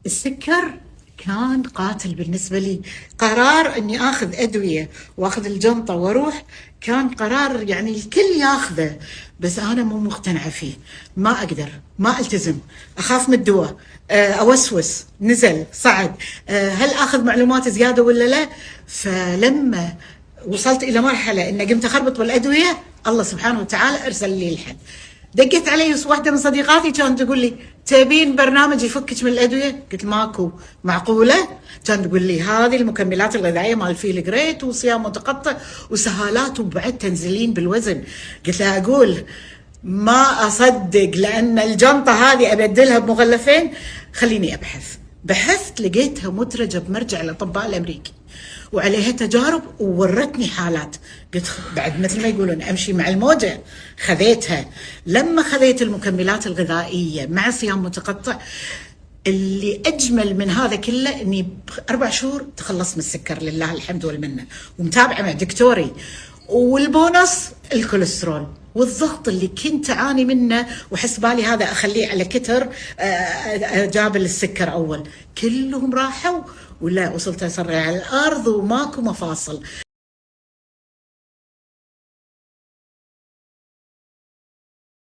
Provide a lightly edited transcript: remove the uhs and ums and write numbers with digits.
السكر كان قاتل بالنسبة لي. قرار اني اخذ ادوية واخذ الجنطة واروح كان قرار يعني الكل ياخذه، بس انا مو مقتنعة فيه. ما اقدر، ما التزم، اخاف من الدواء، اوسوس، نزل صعد، هل اخذ معلومات زيادة ولا لا. فلما وصلت الى مرحلة ان قمت اخربط بالادوية، الله سبحانه وتعالى ارسل لي الحل. دقت علي واحدة من صديقاتي كانت تقول لي تبين برنامج يفكك من الأدوية؟ قلت ماكو. معقولة؟ كانت تقول لي هذه المكملات الغذائية مال فيل جريت وصيام متقطع وسهالات وبعد تنزلين بالوزن. قلت لها أقول ما أصدق، لأن الجنطة هذه أبدلها بمغلفين. خليني أبحث. بحثت لقيتها مدرجة بمرجع الأطباء الأمريكي وعليها تجارب وورتني حالات. قلت بعد مثل ما يقولون امشي مع الموجه. خذيتها. لما خذيت المكملات الغذائيه مع صيام متقطع، اللي اجمل من هذا كله اني ب4 شهور تخلصت من السكر لله الحمد والمنه، ومتابعه مع دكتوري. والبونص الكوليسترول والضغط اللي كنت اعاني منه وحس بالي هذا اخليه على كتر، جاب السكر اول، كلهم راحوا. ولا وصلت اسرع على الارض وماكو مفاصل.